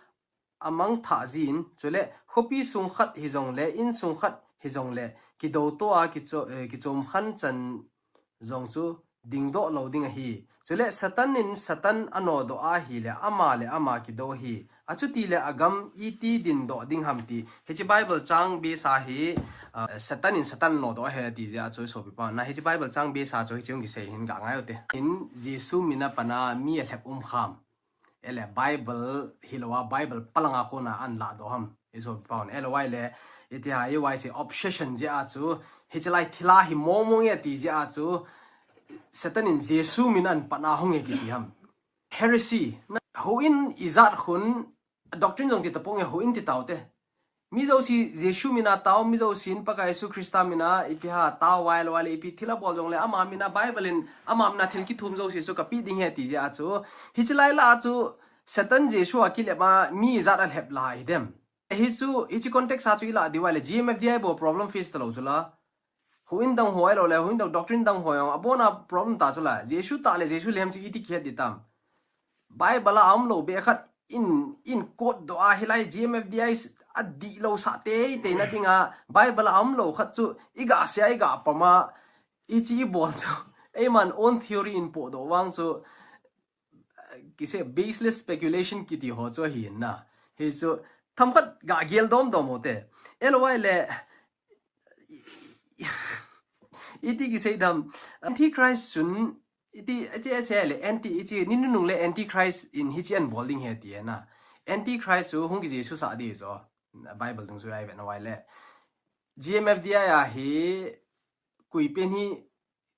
a mang tha jin, chule khopi sung khat hi jong le, in sung khat hi jong le, kido to a kicho-, eh, kichom khan chan jong chu ding do lo ding ahi. Chule Satan in Satan a no do a hi le, ama le ama kido hi. A chuti le a gam iti din do ding ham ti. Hichi Bible chang base a hi, ah, Satan in Satan no do he ti jia chu sopi pa. Na hichi Bible chang base a chu hichi hung kisei hin ga ngai u te. In Jesu mina pana mi a lhep um kham. Ele Bible, hilou a Bible palanga kona an la do ham. Iso paun. Ele wai le, iti ha, i wai se obsession je a chu, hichi lai thila hi mong mong e ti je a chu, Satan in Jesu min an pana hung e kiti ham. Heresy. Na, ho in i jat khun, doctrine jong ti tapong e ho in ti tau te. Mi jouse Jesu mina tao, mi jousen Pakai Jesu Krista mina ipi ha tao vai lo vai le ipi thila bol jong le ama mina Bible in ama mina thil kithum jouse chu kapi ding he ti je a chu. Hichi lai la chu Satan Jesu a kilep a mi jat a lhep la hi dem. Hichu, hichi context a chu i la di vai le G M F D I bo problem face ta lo chu la. Huin dang hoi lo le, huin dang doctrine dang hoi ong, abona problem ta chu la. Jesu ta le Jesu lem chu iti kihet di tam. Bible a um lo be khat in, in quote do a hilai G M F D I a di lo sa te, te na ding a. Bible a um lo khat chu i ga sia, i ga pama, i chi i bol chu. Ei man own theory in po do vang chu, kise baseless speculation kiti ho chu hi na. Hi chu tham khat ga gel dom dom o te. L Y le, iti kisei dam, Antichrist chun, iti, iti, iti le, anti, iti, ni nunung le Antichrist in hichi an bol ding he ti na. Antichrist chu hung ki Jesu sa di chu. Bible dung chu ai ve na wai le. G M F D I a hi kui pen hi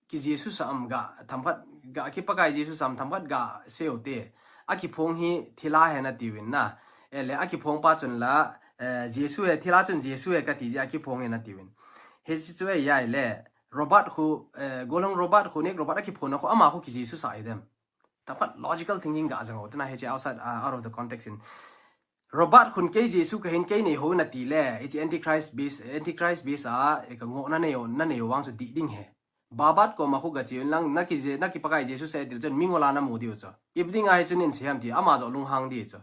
ki Jesu sa am ga, tham khat ga, ki Pakai Jesu sa am tham khat ga seo te. A kiphong hi thila he na tiwin na. Ele a kiphong pa chun la, eh, Jesu he, thila chun Jesu he ka ti je a kiphong he na tiwin. He si chu e yai le, Robert khu, eh, Golhang Robert khu, nek Robert a kiphong na khu, ama khu ki Jesu sa hi dem. Tham khat logical thinking ga jang o te na he che outside, uh, out of the context in. Robert khun kei Jesu ka hin kei nei ho na ti le, hichi Antichrist base, Antichrist base a, e ka ngo na nei o, na nei o vang chu di ding he. Babat ko ma khu ga chi lang, na ki Je-, na ki Pakai Jesu sa e til chun mingol a na mu diu chu. Ip ding a hi chun in siam ti, ama jo lunghang di chu.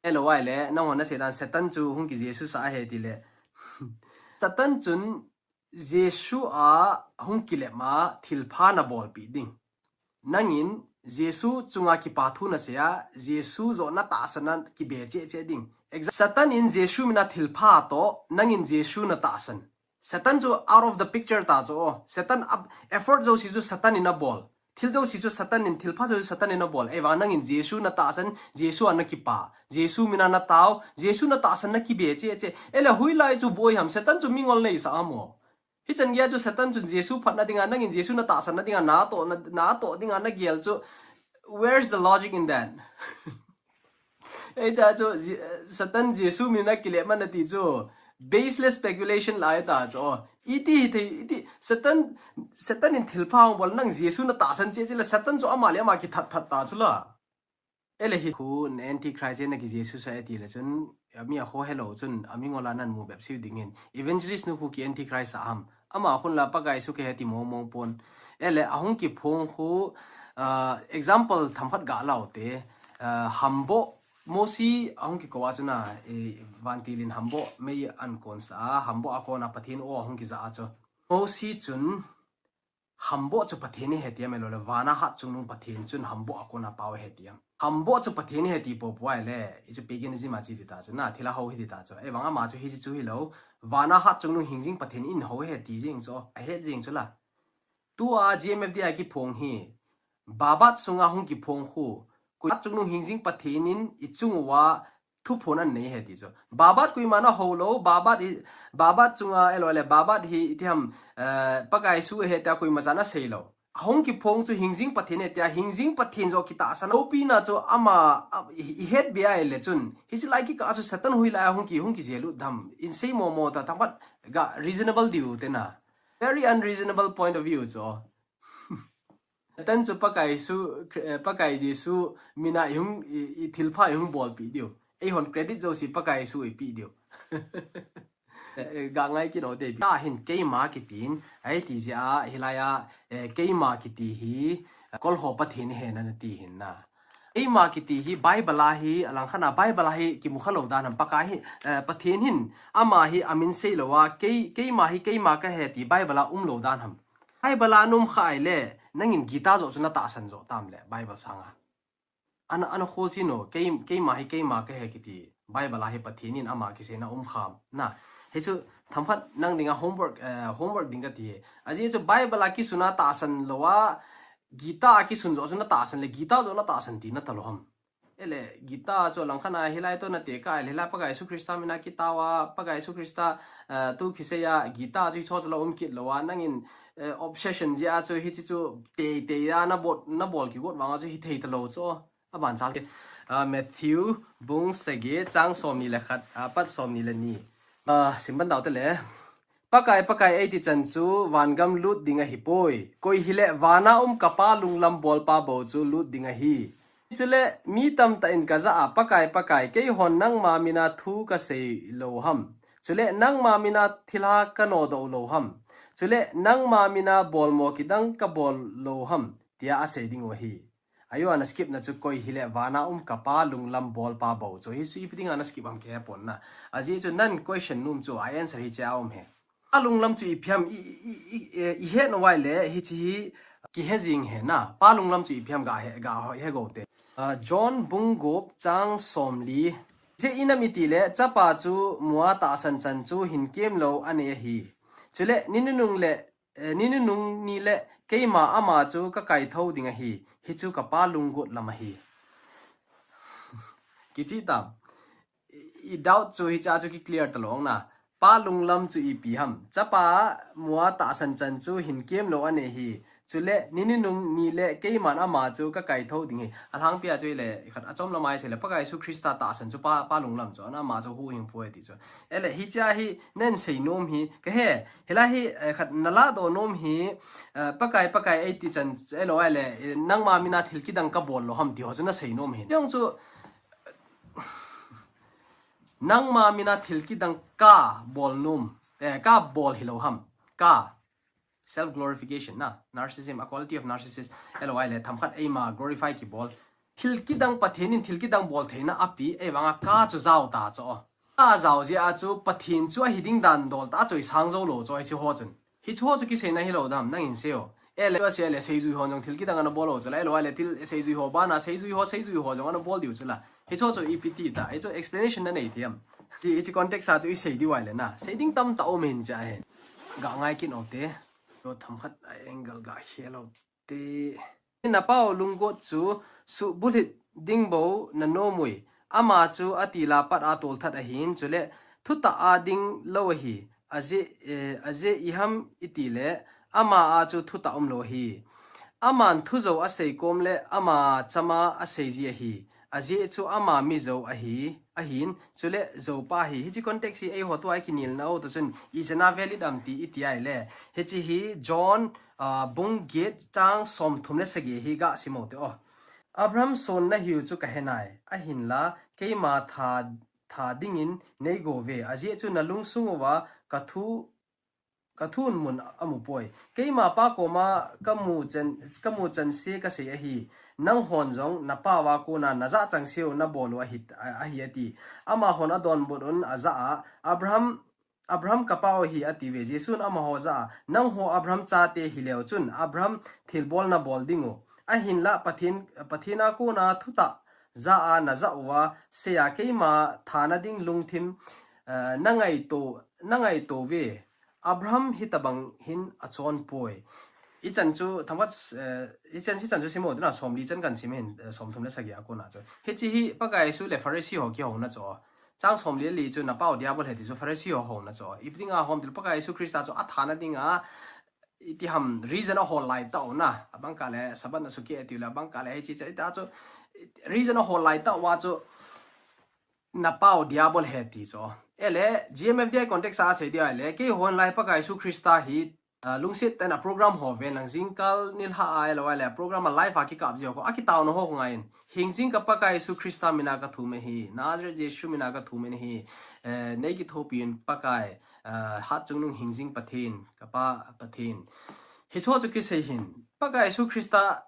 L Y le, nang hon na se dan Satan chu hung ki Jesu sa a he ti le. Satan chun Jesu a hung kilep ma thilpha na bolpi ding. Nangin Jesu chunga kipa thu na sei a, Jesu jo na tahsan na kibe che che ding. Exa-, Satan in Jesu mina thilpha to, nangin Jesu na tahsan. Satan chu out of the picture ta chu o. Satan ab-, effort jouse chu Satan in a bol. Thil jouse chu Satan in, thilpha jouse chu Satan in a bol. Ei vang nangin Jesu na tahsan, Jesu a na kipa. Jesu mina na tao, Jesu na tahsan na kibe che che. Ele hui lai chu boi ham, Satan chu mingol nei sa ham o. Hichan gei a chu Satan chun Jesu phatna dinga, nangin Jesu na tahsan na dinga, na to, na, na to dinga, na gel chu. Where's the logic in that? Ei ta chu, Je-, Satan Jesu mina kilep ma na ti chu. Baseless speculation lai ta chu. Iti hi thei, iti Satan, Satan in thilpha hung bol nang Jesu na tahsan che che la Satan chu ama le ama kithat that ta chu la. Ele hi khu na Antichrist e na ki Jesu sa e ti le chun, a mi a kho hello chun, a mi ngola nan mu bep siu ding hin. Evangelist nu khu ki Antichrist a ham. Ama khun la Pakai Jesu ke he ti mong mong pon. Ele a hung ki phong khu, ah, example tham khat ga lau te, ah, hambo, Mosi a hung ki ko a chun a, e, vantil in hambo mei an kon sa a, hambo a kon a Pathen o a hung ki za a chu. Mosi chun, hambo chu Pathen i he tiam e lo le, vana hat chungnung Pathen chun hambo a kon a pau he tiam. Hambo chu Pathen i he ti po po ai le, i chu paganism a chi ti ta chu, na thila ho hi ti ta chu. E vang ama chu hi chi chu hi lo, vana hat chungnung hingjing Pathen in ho he ti jing chu, a he jing chu la. Tu a G M F D I ki phong hi, Babat sunga hung ki phong khu, kui hat chungnung hingjing Pathen in i chung uva, thuphon an nei he ti chu. Babat koima na ho lo, Babat i, Babat chunga elo le, Babat hi i ti ham, eh, Pakai Jesu he tia koima cha na sei lo. A hung ki phong chu hingjing Pathen he tia, hingjing Pathen jo ki tahsan lo pi na chu ama, a, i, i het be ai le chun. Hi chi lai ki ka chu Satan hui lai a hung ki, hung ki je lut dam. In sei mo mo ta, thampat ga reasonable diu te na. Very unreasonable point of view chu. Tan chu Pakai Jesu, eh, Pakai Jesu mina i hung, i, i thilpha i hung bol pi diu. Ei hon credit jo si Pakai Jesu i pi diu. Eh, eh, ga ngai ki no te. Ta hin keima ki tin, ai ti zia, hilai a, eh, keima ki ti hi, eh, kol ho Pathen he na na ti hin na. Keima ki ti hi, Bible a hi, alang khana Bible a hi, ki mu kha lo dan ham Pakai hi, eh, Pathen hin, ama hi, amin sei lo a, kei, keima hi, keima ka he ti, Bible a um lo dan ham. Bible a num kha ai le, nangin Gita jo chu na tahsan jo tam le, Bible sanga. Ana, ana khol chi no, kei, keima hi keima ka he kiti, Bible a hi Pathen in ama kisei na um kham. Na, hi chu thamkhat nang dinga homework, eh, homework ding ka ti. Aji chu Bible a kisun a tahsan lo a, Gita a kisun jo chu na tahsan le, Gita jo na tahsan ti na ta lo ham. Ele, Gita chu lang khana hilai to na te ka, hilai Pakai Jesu Krista mina kitao a, Pakai Jesu Krista, eh, tu kisei a, Gita chu hi cho chu la um kit lo a, nangin, eh, obsession zia chu hi chi chu te, te a na bot, na bol ki got vang a chu hi thei ta lo chu. A ban chang. Ah, Matthew bung sagi chang som ni le khat, ah, pat som ni le ni. Ah, sim ban dau te le. Pakai, Pakai ei ti chan chu vangam lut ding ahi poi. Koi hile vana um ka Pa lunglam bolpa bou chu lut ding ahi. Chule mi tamtah in ka ja a, Pakai, Pakai, kei hon nangma mina thu ka sei lo ham. Chule nangma mina thilha ka nodoh lo ham. Chule nangma mina bolmo kidang ka bol lo ham, tia a sei ding u ahi. Ayo ana skip na chu koi hile vana um ka Pa lunglam bolpa bou chu. Hi chu ipi dinga na skip am ke pon na. Aji chu nan question num chu a answer hi che a um he. Pa lunglam chu ipi ham i, i, i, i, i he no wai le hi chi hi ki he jing he na. Pa lunglam chu ipi ham ga he, ga ho he go te. Ah, John bung gup chang som li. Je inam iti le chapa chu mua tahsan chan chu hin kem lo a nei ahi. Chule ni nunung le, eh, ni nunung ni le keima ama chu ka kai tho ding ahi. Hi chu ka Pa lunggot lam ahi. Kichi tam. I, i doubt chu hi cha chu ki clear ta long na. Pa lunglam chu ipi ham. Chapa mua tahsan chan chu hin kem lo a nei hi. Chule ni nunung ni le keiman ama chu ka kai tho ding hi. A lhang pia chu ile khat a chom lamai se le Pakai Jesu Krista tahsan chu pa, Pa lunglam chu ana ama chu hu hing poi ti chu. Ele hi cha hi nen sei nom hi ka he. Hila hi, eh, khat na la do nom hi, eh, Pakai, Pakai ei ti chan elo ai le, eh, nangma mina thil kidang ka bol lo ham ti ho chu na sei nom hi. Tiong chu nangma mina thil kidang ka bol nom, eh, ka bol hi lo ham. Ka self glorification na, narcissism, a quality of narcissist, elo ai le thamkhat eima glorify ki bol. Thil kidang Pathen in thil kidang bol theina api, ei vanga ka chu jao ta chu. Ka jao zia chu Pathen chu ahi ding dan dol ta chu i sang zo lo chu hi chi ho chun. Hi chu ho chu ki sei na hi lo dam nang in sei o. Ele, a sei le sei zui ho jong thil kidang ana bol o chu la, elo ai le thil sei zui ho bana, sei zui ho, sei zui ho jong ana bol diu chu la. Hi chu chu ipi ti ta, hi chu explanation na nei thiam. Ti, hi chi context a chu i sei diu ai le na. Sei ding tam ta om hin cha he. Ga ngai kin o te. Lo thamkhat a angle ga he lo te. Na pau lunggot chu su bulhit ding bou na nom ui. Ama chu a ti la pat a tol that ahin, chule thuta a ding lo ahi. Aje, eh, aje i ham i ti le, ama a chu thuta um lo ahi. Aman thu zo a sei kom le, ama chama a sei ji ahi. Aje chu ama mi zo ahi, ahin, chule zo pa hi. Hi chi context hi ei ho tu ai ki nil na o tu chun, i chana valid am ti i ti ai le. Hi chi hi John, ah, bung get chang som thum le sagi hi ga simo te o. Abraham son nahiu chu kahenai, ahinla keima tha, tha dingin neigouve, ajeh chu nalungsung uva kathu, kathun mun amupoi. Keima Pa koma kamu chan, kamu chanse kasei ahi. Nanghon jong napa uva kona najah changseu nabol u ahi, ahi ati. Amahon adonbut un ajah a, Abraham, Abraham kapa u ahi atiuve. Jesun amaho jah a, nangho Abraham chate hileu chun Abraham thilbol nabol dingu. Ahinla Pathen, Pathen a kona thutah jah a najah uva seiya keima thana ding lungthim, eh, nangaito, nangaito uve. Abraham hitobang hin achonpoi. Ichan chu, thamat, eh, ichan, ichan chu simmo dina, somli chan kasim hin, eh, somthum le sagi a kona chu. Hiche hi Pakai Jesu le Pharisee ho kihouna chu. Chang somli le li chu napa u diabol ahi ti chu Pharisee ho houna chu. Ipi dinga hom tileh Pakai Jesu Christa chu athana dinga, iti ham reason ahol lai tah u na. Abang kah le Sabbath nasuke tiu le, abang kah le hiche cha ita chu reason ahol lai tah uva chu napa u diabol ahi ti chu. Ele, G M F D I context a sei dia le, keihon lai Pakai Jesu Christa hi, ah, lungset tah'a program ho ven lang jingkah nilhah a, ahilou le program a live a kikap jeh u kho, akitaona ho ngaiyin. Hingjing ka Pakai Jesu Christa mina kathum ahi, Nazareth Jesu mina kathum ahi, eh, nei kithopi un Pakai, eh, hatchungnung hingjing Pathen, ka Pa Pathen. Hicho chu kisei hin, Pakai Jesu Christa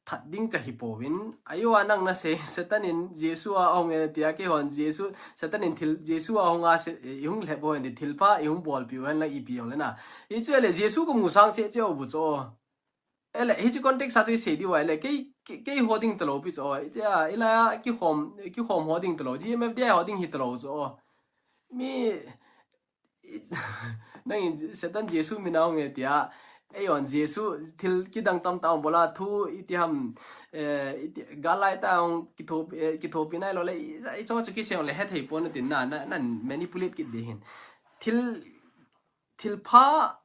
that ding kahi pouvin, ajo a nang nasei, Satan in Jesu a ahung e tia, keihon Jesu, Satan in thil, Jesu a ahung a se, ihung lhep u hen ti, thilpha ihung bolpiu hen lang ipi jong le na. Hichu ele Jesu kamu sang cheh cheh u bu chu. Ele, hichu context a chu isei diu ahile, kei, kei, keiho ding talou pi chu. Itia, ila kikhom, kikhom ho ding talou, G M F D I ho ding hi talou chu. Mi, nangin Satan Jesu mina ahung e tia, eijon Jesu thil kidang tamtah ahung bol a, thu iti ham, eh, iti, gal lai tah ahung kitho, eh, kithopi nailou le, i, icho chu kisei le hethei pon tin na, na, nan manipulate kit ding ahin. Thil, thilpha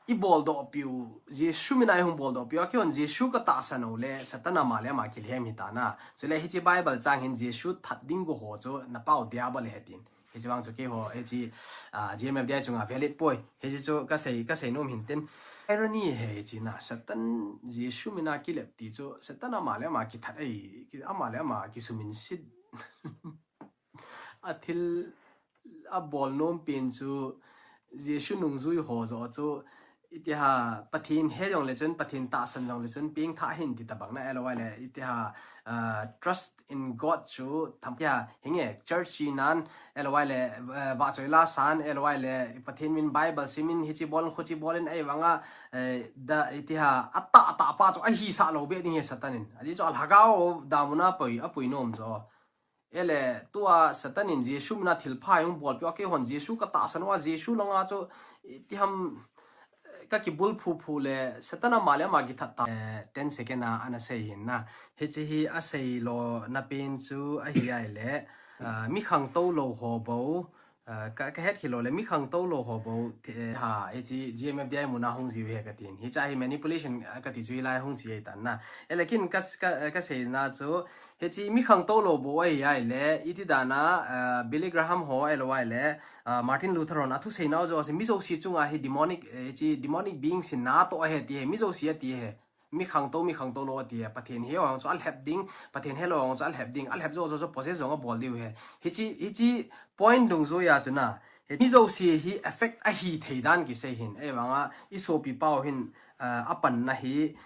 ibol doh piu, Jesu mina ihung bol doh piu, a keihon Jesu katahsan u le, Satan ama le ama kilhem hita na. Chule hiche Bible chang hin Jesu that ding go ho chu, napa u diabol ahi tin. Hiche vang chu keiho, hiche, ah, G M F D I chunga valid poi. Hiche chu kasei, kasei nom hin tin. Irony ahi hiche na, Satan Jesu mina kilep ti chu, Satan ama le ama kithat ahi, ki, ama le ama kisuminsit. A thil abol nom pen chu, Jesu nungjui ho joh chu, iti ham, Pathen he jong le chun, Pathen tahsan jong le chun, pengthah hin ti tabang na, ahilou le, iti ham, ah, trust in God chu, tham tia, hinge, church hi nan, ahilou le, eh, vahchoi la san, ahilou le, Pathen min Bible sim in, hiche bol in, khuche bol in, ahivanga, eh, da, iti ham, atah, atah pa chu, ahisah lou be ding ahi Satan in. Ajeh chu, alhagao, damun a pui, apui nom chu. Ele, tua Satan in Jesu mina thilpha ihung bolpiu a, keihon Jesu katahsan uva, Jesu langa chu, iti ham, kakibulphu phu le, Satan ama le ama kithat ta. Eh, ten second a, ana sei hin na. Hiche hi asei lona pen chu ahi ahile, ah, mi khangtou lou ho bou, ah, ka, kahet khel lou le, mi khangtou lou ho bou, eh, ha, hiche G M F D I muna hung jiu ahi katin. Hiche hi manipulation, ah, kati chu hilai hung chi ahi tan na. Ele kin ka, ka, kasei na chu, hiche mi khangtou lou bou ahi ahile, iti dan a, ah, Billy Graham ho ahilou le, ah, Martin Luther hon athusei nau jouse, mi jouse chunga hi demonic, eh, hiche demonic beings in na atoh ahi ti ahi, mi jouse ati ahi. Mi khangtou, mi khangtou lou ati ahi. Pathen he ho chu alhep ding, Pathen helou ho chu alhep ding, alhep jou jou chu possess jong abol diu ahi. Hiche, hiche point dungjui a chu na, hi, mi jouse hi affect ahi thei dan kisei hin. Ahivanga, isopi pau hin, ah, apanna hi,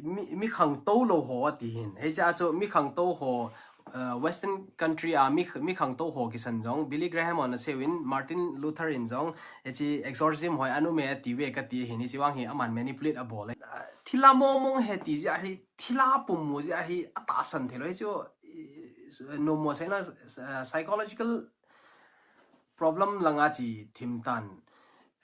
mi, mi khangtou lou ho ati hin. Hiche a chu mi khangtou ho, ah, Western country a mi, mi khangtou ho kisan jong, Billy Graham hon asei uvin, Martin Luther in jong, hiche exorcism hoi anum e ati uve kati hin, hiche vang hi aman manipulate abol e. Ah, thilha mong mong ahi ti jeh hi, thilha pum mu jeh hi, atahsan thei lou, hichu, i, normal seina, ah, psychological problem langa chi thim tan.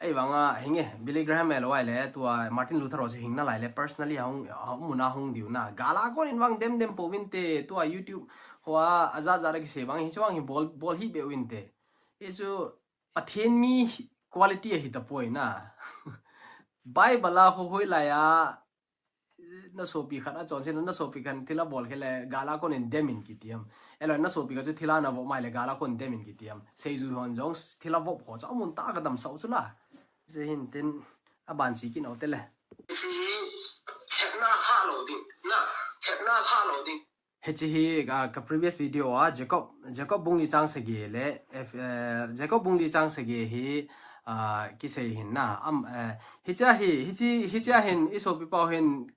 Ahivanga hinge, Billy Graham ahilou le, tua Martin Luther ho chu hing nalai le, personally ahung, amun a hung diu na. Gal a kon in vang dem dem pouvinte, tua YouTube hoa, ajat jat a kisei vang, hichu vang hi bol, bol hih beh uvinte. Hichu Pathen mi quality ahi tapoi na. Bible a ho hoilai a, nasopi khat achonse, nasopi khat thilha bol khel le, gal a kon in dem in kiti ham. Ahilou le nasopi khat chu thilha navop mai le, gal a kon dem in kiti ham. Seijui hon jong thilha vop ho chu amun tah a kadamsah u chu na. Hiche hin tin aban chi kit nau te le. Hiche hi thepna kha lou ding na. Thepna kha lo ding. Hiche hi, ah, ka previous video a Jacob, Jacob bung li chang sagi le, if, eh, Jacob bung li chang sagi hi, ah, kisei hin na, am, eh, hiche hi, hiche, hiche hin, i sopi pau hin,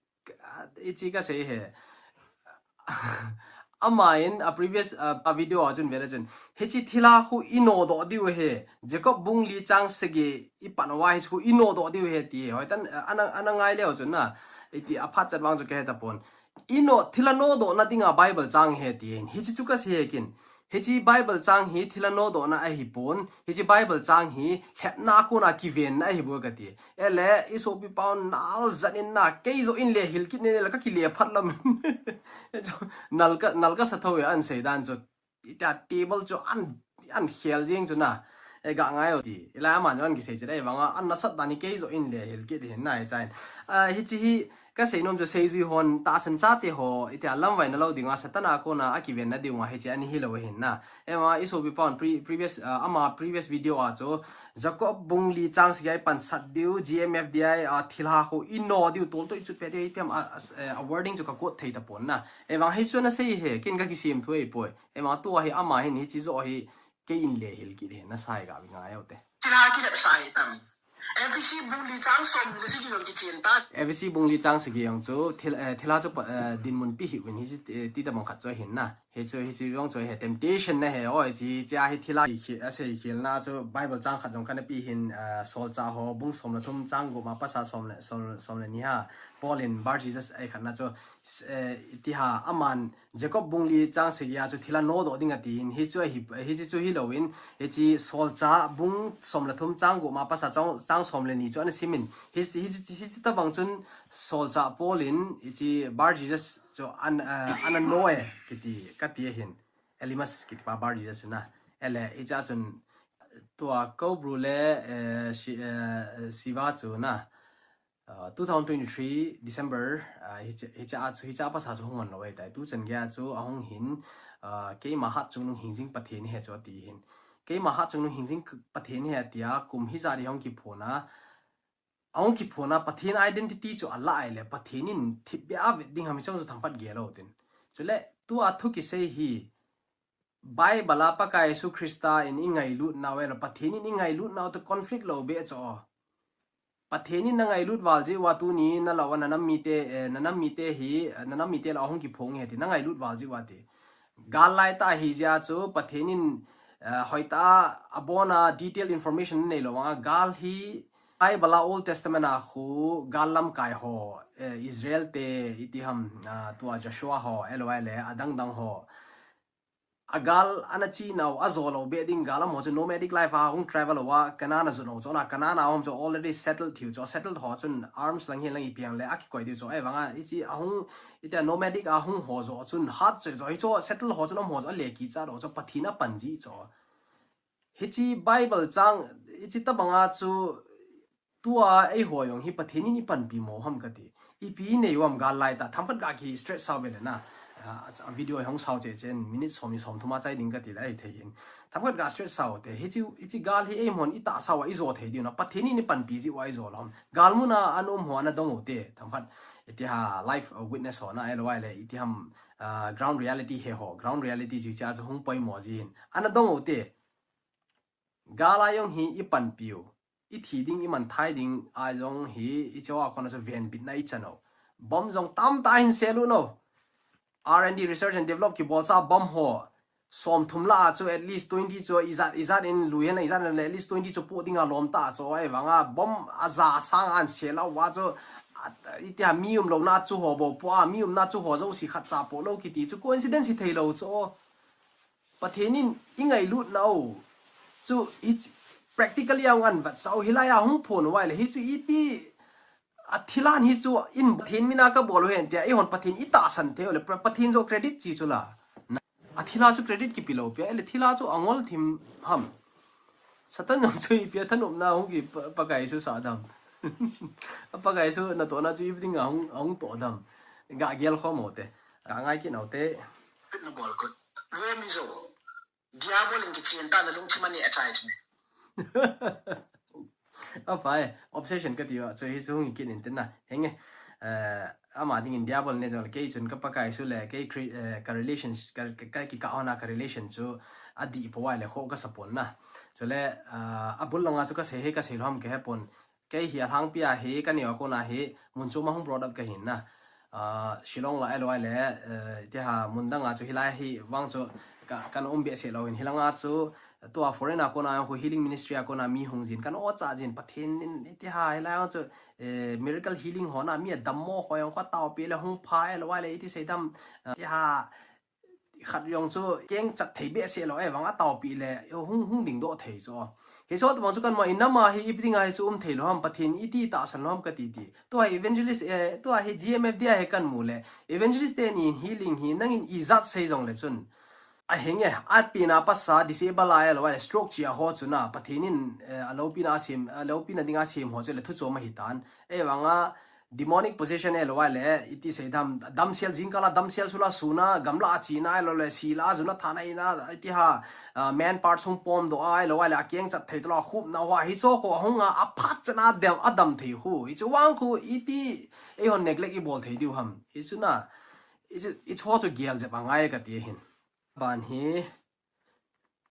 ah, hiche kasei hi. Ama in a previous, ah, a video a chun vele chun. Hiche thilha khu i nodoh diu hi. Jacob bung li chang sagi i pan uva hiche khu i nodoh diu hi ti. Hoitan, ah, ana, ana ngai leu chun na. Iti a phat chat vang chu kahe tapon. I no, thilha nodohna dinga Bible chang hi ti hin. Hiche chu kasei hi kin. Hiche Bible chang hi thilha nodohna ahipon. Hiche Bible chang hi thepna kona kivenna ahi bou kati. Ele, i sopi pau nal zat in na, kei joh in le hil kit ne le ka kile phat lam. Nal ka, nal kasa thou e an sei dan chu. Ita table chu an, an khel jeng chu na. E ga ngai o ti. Ila man an kisei chu dai vanga, an nasat dan hi kei joh in le hil kit hin na e chain. Ah, hiche hi, kasei nom chu seijui hon, tahsan chate ho, iti a lamvai na lou dinga, Satan a kona a kivenna dinga, hiche ani hilou hin na. Ema, i sopi pau in pre-, previous, ah, ama previous video a chu, Jacob bung li chang sagi a i pansat diu, G M F D I, ah, thilha khu i no diu, toltoi chut pe diu, ipi ham, ah, ah, eh, a wording chu ka quote thei tapon na. Evang hichu ana sei hi, kin ka kisem thu ahipoi. Ema, tua hi ama hin, hiche joh hi, kei in le hil kit hin, na sai ga ngai o te. Thilha kilep sa hi tam. Ephesi bung li chang som le sagi jong kichen ta. Ephesi bung li chang sagi jong chu thil, eh, thilha chu pa, eh, dinmun pi hiuvin hiche, eh, ti tabang khat chu ahin na. Hichu, hichu jong chu hi temptation na hi, o, hiche, hiche a hi thilha hi khi, asei khel na chu Bible chang khat jong kana pe hin, eh, Solchah ho bung som le thum chang gup a pasa som le, som, som le ni a. Paul in Bar Jesus ei khat na chu, eh, iti ham, aman Jacob bung li chang sagi a chu thilha nodoh ding ati hin, hichu hi, hiche chu hilou in, hiche Solchah bung som le thum chang gup a pasa chang, chang som le ni chu ana sim in, hi, hi, hiche tabang chun Solchah Paul in, hiche Bar Jesus chu an, eh, ana no e, kiti, kati ahin, Elymas kiti pa Bar Jesus na, ele, hiche a chun, tua Kobru le, eh, si, eh, Siva chu na, Ah, two thousand twenty-three December, ah, hiche, hiche a chu, hiche a pasa chu hung hon lou ahitai. Tuchan gei a chu ahung hin, ah, keima hatchungnung hingjing Pathen ahi chu ati hin. Keima hatchungnung hingjing k-, Pathen ahi atia, kum hijat hi ahung kiphon a, ahung kiphon a, Pathen identity chu alah a ahile, Pathen in thipbeh a vet ding ham hichu chu themkhat gel u tin. Chule, tua thu kisei hi, Bible a Pakai Jesu Christa in i ngailut nau, ahilou Pathen in i ngailut nau toh conflict lou beh chu. Pathen in na ngailut val jeh uva tuni na lou a na nam mite, eh, na nam mite hi, eh, na nam mite lah a hung kiphong e ti, na ngailut val jeh uva ti. Gal lai tah ahi jeh a chu Pathen in, eh, hoitah a abon a detail information nei lou vang a, gal hi Bible a Old Testament a khu gal lamkai ho, eh, Israel te iti ham, ah, tua Joshua ho, L Y le, adang dang ho. A gal ana chi nau, ajo lou beh ding gal amaho chu nomadic life a hung travel uva, Canaan a jot nau chu, na Canaan a um chu already settled thiu chu, settled ho chun arms lang hi lang ipi ang le akikoi diu chu, ahivang a, hiche ahung, hitia nomadic a hung ho joh chun hat chu, chu, hichu settled ho chun amaho chu ale kichat lou chu, Pathen a pan ji chu. Hiche Bible chang, hiche tabang a chu, tua eiho jong hi Pathen in i panpi mo ham kati. Ipi nei u ham gal lai tah, themkhat ga ki straight sao ve le na. Ah, a video hung sao che chen, minute som ni som thum a chai ding kati le ahi thei hin. Themkhat ga straight sao te, hiche, hiche gal hi eimahon i tahsa uva i jo thei diu na, Pathen in i panpi jeh uva i jo lou ham. Gal mun a ana um ho ana dong u te, themkhat, iti ham live, uh, witness ho na, L Y le, iti ham, ah, ground reality he ho, ground reality jeh chu hung poimo jin. Ana dong u te. Gal a jong hi i panpiu, i thi ding, i manthai ding a jong hi i chou a kona chu venbitna i chan u. Bomb jong tamtah hin sel u no. R and D, research and develop, kibolsa bomb ho. Som thum lah a chu at least twenty chu ijat, ijat in lui hen, ijat in le at least twenty chu poh ding a lom tah chu, ahivang a bomb a ja sang an sel a uva chu, a, iti ham mi um louna chu ho bou poh a, mi umna chu ho jouse khat cha poh lou kiti chu coincidence hi thei lou chu. Pathen in i ngailut nau chu, i ch-, practically a ngan vat sau hilai a hung phon uva le, hichu iti a thilha hi chu in Pathen min a ka bol u hen tia, eihon Pathen i tahsan thei u le, pra-, Pathen joh credit chi chu la. Na, a thilha chu credit kipe lou pia, ele thilha chu angol thim ham. Satan jong chu ipi a thanopna hung ki pa-, Pakai Jesu sah dam. A Pakai Jesu natohna chu ipi ding a hung, hung toh dam. Ga gel khom u te. Ka ngai kit nau te. Pit na bol kut. Rome ijo. Diabol in kichen ta na lungthim a neh a chai chu. A fai, obsession kati uva, chu hi chu hung kit in tin na. Henge. Eh, Ama dingin diabol ne jong le kei chun ka Pakai chu le kei Chri-, eh, ka relation, ka, ka, ka kikah hon a ka relation chu adih pou a le kho ka sapon na. Chule, ah, abul langa chu ka sei hi ka sei lou ham ka hepon. Kei hi alhangpi a hi ka neo a kona hi mun chom a hung brought up ka hin na. Ah, Shillong la ahilou le, eh, tia mun dang a chu hilai hi vang chu ka, kan um behseh lou hin hilanga chu tua foreign a kona khu healing ministry a kona mi hung jin kan o cha jin Pathen in tia hilai chu, eh, miracle healing ho na mi adammo ho jong kho taopi le hung pha ahilou le iti seidam, ah, tia khat jong chu keng chat thei behseh lou e vang a taopi le hung, hung ding doh thei chu. Hichu tabang chu kan ma in nama hi ipi dinga hi chu um thei lou ham Pathen iti tahsan lou ham ka ti ti. Tua hi evangelist, eh, tua hi G M F D a hi kan mu le evangelist teni healing hi nangin ijat sei jong le chun ahing e, atpina pasa disable a ahilou le stroke chi a ho chu na Pathen in, eh, aloupina sem, aloupina dinga sem ho chu le thu chom ahi tan. E vang a demonic possession ahilou le iti seidam, damsel jingkal a damsel sula suna gamla a china ahilou le sila juna thana ina iti ha, ah, man parts hung pom doh a ahilou le akeng chat thei talo khupna ho hichu kho hung a aphat chan a dem, adam thei khu. Hichu vang khu iti eihon neglect ibol thei diu ham. Hichu na, hichu, hichu chu gel jep angai ka ti hin. Ban hi,